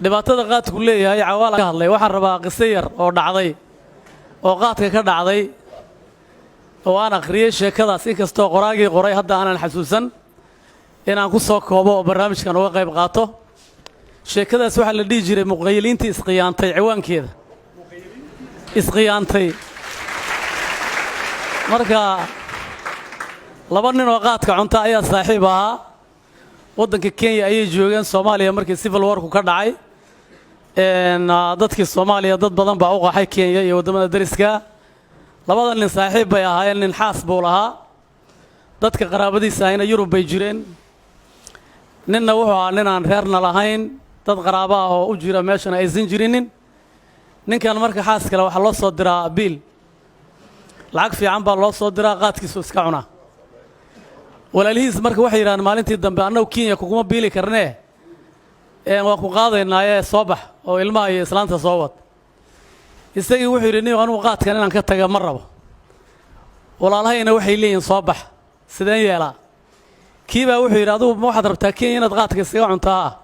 Dhibaatada qaadku leeyahay Cawaala ka hadlay. Waxaan rabaa qiso yar oo dhacday oo qaadka ka dhacday oo aan akhriyey sheekadaas, inkastoo qoraagii qoray hadda aanan xasuusan, inaan ku soo koobo oo barnaamijkan uga qayb qaato. Sheekadaas waxaa la dhihi jiray "Muqayiliintii isqiyaantay", ciwaankeeda isqiyaantay. Marka laba nin oo qaadka cunta ayaa saaxiib ahaa. Waddanka Kenya ayay joogeen. Soomaaliya markii civil warku ka dhacay, dadkii Soomaaliya dad badan baa u qaxay Kenya iyo waddamada dariska. Labada nin saaxiib bay ahaayeen. Nin xaas buu lahaa, dadka qaraabadiisa ahayna Yurub bay jireen. Ninna wuxuu ahaa nin aan reerna lahayn, dad qaraabo ah oo u jira meeshana aysan jirinin. Ninkan marka xaas kale waxaa loo soo diraa biil, lacag fiican baa loo soo diraa, qaadkiisu iska cunaa. Walaalihiis marka waxay yidhahdeen maalintii dambe: "Annagu Kenya kuguma biili karnee, waan ku qaadaynaaye, soo bax oo ilmaha iyo islaanta soo wad." Isagii wuxuu yidhi: "Nin anugu qaadkan inaan ka taga ma rabo, walaalahayna waxay leeyihiin soo bax, sideen yeelaa?" Kii baa wuxuu yidhi: "Adugu ma waxaad rabtaa Kenya inaad qaadka iskaga cuntaa?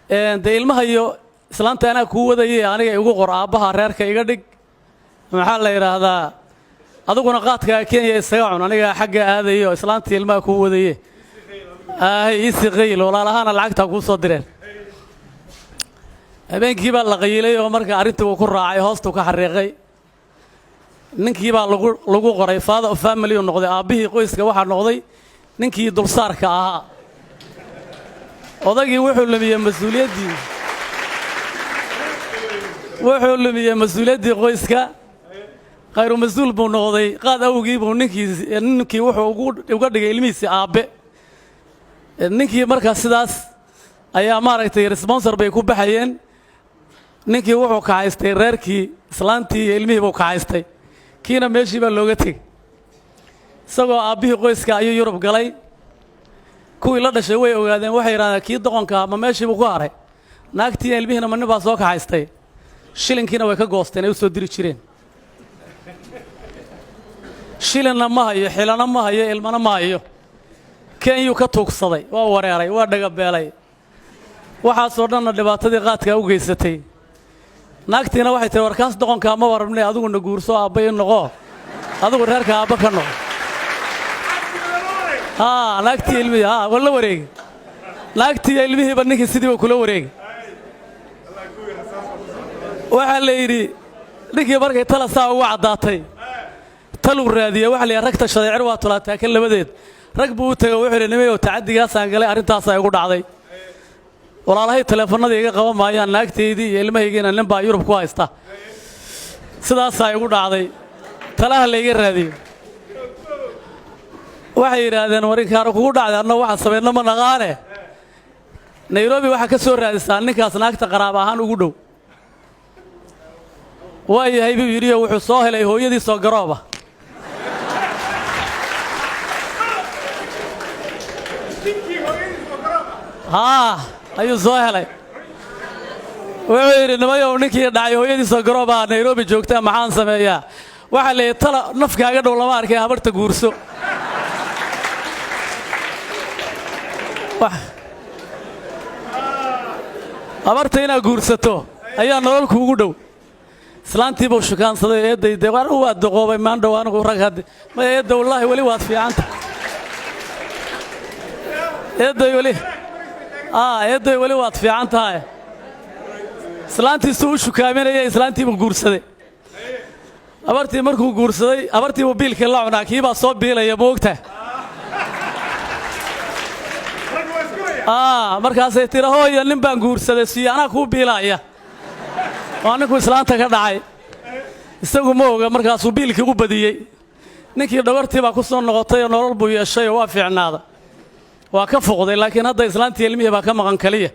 Dee ilmaha iyo islaanta anaa kuu wadaye, aniga igu qor, aabbaha reerka iga dhig, maxaa la yidhaahdaa, adiguna qaadkaa Kenya isaga cun, anigaa xagga aadayo, islaantii ilmaha kuu wadaye, aahay iisi qayl, walaalahaana lacagtaa kuu soo direen." Habeenkii baa la qayilay oo marka arrintii uu ku raacay, hoostuu ka xariiqay. Ninkii baa lagu qoray, father of family uu noqday, aabbihii qoyska waxaa noqday ninkii dulsaarka ahaa. Odagii wuxuu lumiyey mas-uuliyaddii, wuxuu lumiyey mas-uuliyaddii qoyska, khayru mas-uul buu noqday. Qaad awgii buu ninkii wuxuu uga dhigay ilmihiisii aabbe. Ninkii markaa sidaas ayaa maaragtay sponsor bay ku baxayeen. Ninkii wuxuu kaxaystay reerkii, islaantii iyo ilmihii buu kaxaystay, kiina meeshii baa looga tegey. Isagoo aabbihii qoyska ayuu Yurub galay. Kuwii la dhashay way ogaadeen, waxay yidhahdeen: "Kii doqonka ma meeshii buu ku haray? Naagtii iyo ilmihiina ma nin baa soo kaxaystay?" Shilinkiina way ka goosteen ay u soo diri jireen. Shilinna ma hayo, xilana ma hayo, ilmana ma hayo. Kenyuu ka tuugsaday, waa wareeray, waa dhagabeelay. Waxaasoo dhanna dhibaatadii qaadkaa u geysatay. Naagtiina waxay tihi: "Warkaas doqonkaa ma warabnay, adiguna guurso, aabba ii noqo, adigu reerka aabba ka noqo." Haa, naagtii ilmihii haa waa la wareegi, naagtii ilmihiiba ninkii sidiiba kula wareegi. Waxaa la yidhi ninkii markay tala saa ugu caddaatay, taluu raadiyey. Waxa la yidhi rag tashaday cer waa tulaataa kan labadeed. Rag buu u tegey, wuxuu yidhi: "Nimayow, tacaddigaasaan galay, arrintaasaa igu dhacday, walaalahay taleefannadii iga qaban maayaan, naagtaydii iyo ilmahaygiina nin baa Yurub ku haysta, sidaasaa igu dhacday, talaha layga raadiyo." Waxay yidhaahdeen: "Warinkaanu kugu dhacday, anna waxaan samaynno ma naqaane, Nairobi waxaa ka soo raadisaa ninkaas naagta qaraab ahaan ugu dhow." "Waa yahay," buu yidhi, oo wuxuu soo helay hooyadiisoo garooba. Haa, ayuu soo helay. Wuxuu yidhi: "Nimayow, ninkii dhacay hooyadiisoo garoobaa Nairobi joogtaa, maxaan sameeyaa?" Waxaa la yidhi: "Tala nafkaaga dhow lama arkay, habarta guurso. Habarta inaad guursato ayaa nolol kuugu dhow." Islaantii buu shukaansaday. "Eedday, dee anigu waa duqoobay maandhow, anigu rag hadde maya. Eedda, wallaahi weli waad fiicanta eedday, weli eedday, weli waad fiican tahay." Islaantiisuu u shukaaminaya, islaantii buu guursaday. Habartii markuu guursaday, habartii buu biilkii la cunaa, kii baa soo biilaya, moogta. Markaasay tiri: "Hooya, nin baan guursaday, siyo anaa kuu biilaaya." Waa ninkuu islaanta ka dhacay, isagu ma oga. Markaasuu biilkii u badiyey. Ninkii dhabartii baa ku soo noqotay oo nolol buu yeeshay oo waa fiicnaada, waa ka fuqday. Laakiin hadda islaantii ilmihii baa ka maqan kaliya.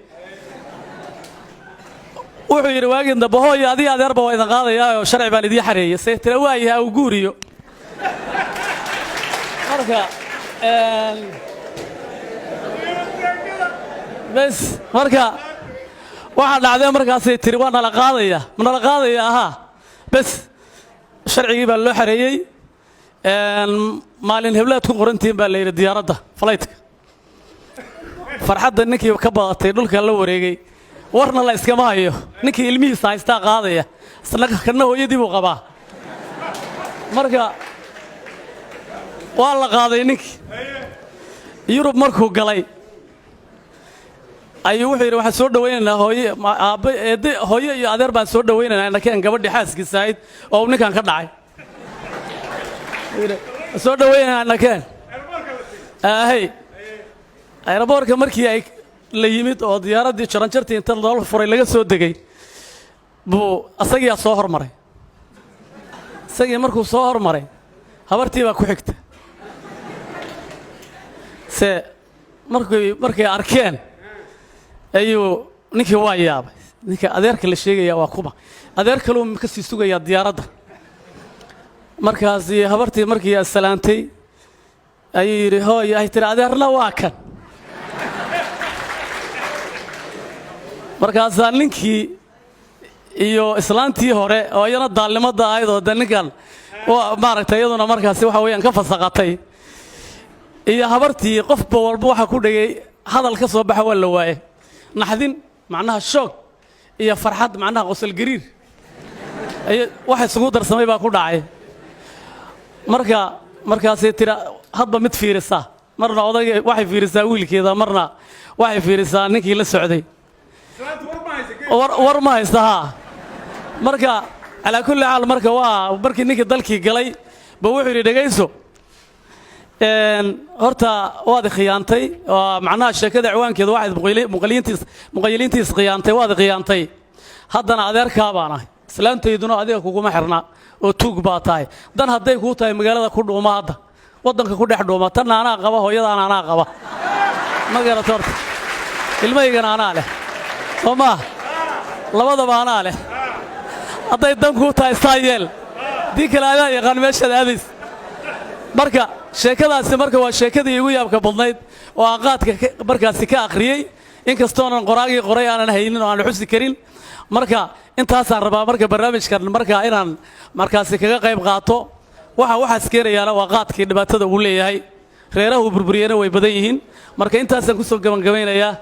Wuxuu yidhi waagii dambe: "Hooya, adiga adeerba waa idin qaadayaa oo sharci baan idiin xareeyey." Say tira: "Waayahay, au guuriyo." Marka bes, marka waxaa dhacdee markaasay tiri: "Waa nala qaadaya, ma nala qaadaya?" Ahaa, bes, sharcigii baa loo xareeyey. "Maalin heblaad ku qorantihiin," baa la yidhi, "diyaaradda flightka." Farxadda ninkii ka badatay, dhulka la wareegay. Warna la iskama hayo. Ninkii ilmihiisa haystaa qaadaya, isna kana hooyadii buu qabaa. Marka waa la qaaday ninkii. Yurub markuu galay ayuu wuxuu yidhi, "Waxaan soo dhawaynaynaa hooye, aabbe, eedde, hooye iyo adeer baan soo dhawaynaynaa, nakeen gabadhii xaaskiisa ahayd oo uu ninkan ka dhacay." Yidhi, "Soo dhawaynaynaa, nakeen." Aahey, airport-ka markii ay la yimid oo diyaaraddii jaranjartii inta loo furay laga soo degay, buu asagiyaa soo hormaray. Isagii markuu soo hormaray, habartii baa ku xigta. Se markay arkeen ayuu ninkii waa yaabay. Ninka adeerka la sheegaya waa kuma? Adeer kaluu ka sii sugayaa diyaaradda. Markaasi habartii markii salaantay ayuu yidhi, "Hooy." Ay tiri, "Adeerna waa kan." Markaasaa ninkii iyo islaantii hore oo iyana daalnimadda ahayd oo de ninkan maaragtay iyaduna markaasi waxa weeyaan ka fasaqatay, iyo habartii, qofba walba waxa ku dhegay hadal ka soo baxa waa la waaye. Naxdin, macnaha shoog, iyo farxad, macnaha qosol gariir, wax isugu darsamay baa ku dhacay. Marka markaasay tira hadba mid fiirisaa, marna odayga waxay fiirisaa wiilkeeda, marna waxay fiirisaa ninkii la socday. War ma haysta haa. Marka calaa kulli xaal, marka waa markii ninkii dalkii galay ba wuxuu yidhi, "Dhegayso horta, waad khiyaantay." Waa macnaha sheekada ciwaankeedu waxayd muqayiliintiis khiyaantay. "Waad khiyaantay, haddana adeerkaa baan ahay, islaantayduna adiga kuguma xirna oo tuug baa tahay. Dan hadday kuu tahay, magaalada ku dhuuma, hadda waddanka ku dhex dhuuma. Tanna anaa qaba, hooyadaana anaa qaba, ma garato? Horta ilmahaygana anaa leh, soo maa? Labadaba anaa leh. Hadday dan kuu tahay saa yeel, dii kale adaa yaqaan meeshaad aadays." Marka sheekadaasi marka waa sheekadii igu yaabka badnayd oo aan qaadka markaasi ka akhriyey, inkastoonan qoraagii qoray aanan haynin oo aan xusi karin. Marka intaasaan rabaa marka barnaamijkan marka inaan markaasi kaga qayb qaato. Waxa waxaas keenayaana waa qaadkii, dhibaatada uu leeyahay, reeraha uu burburiyena way badan yihiin. Marka intaasaan kusoo gabagabaynayaa.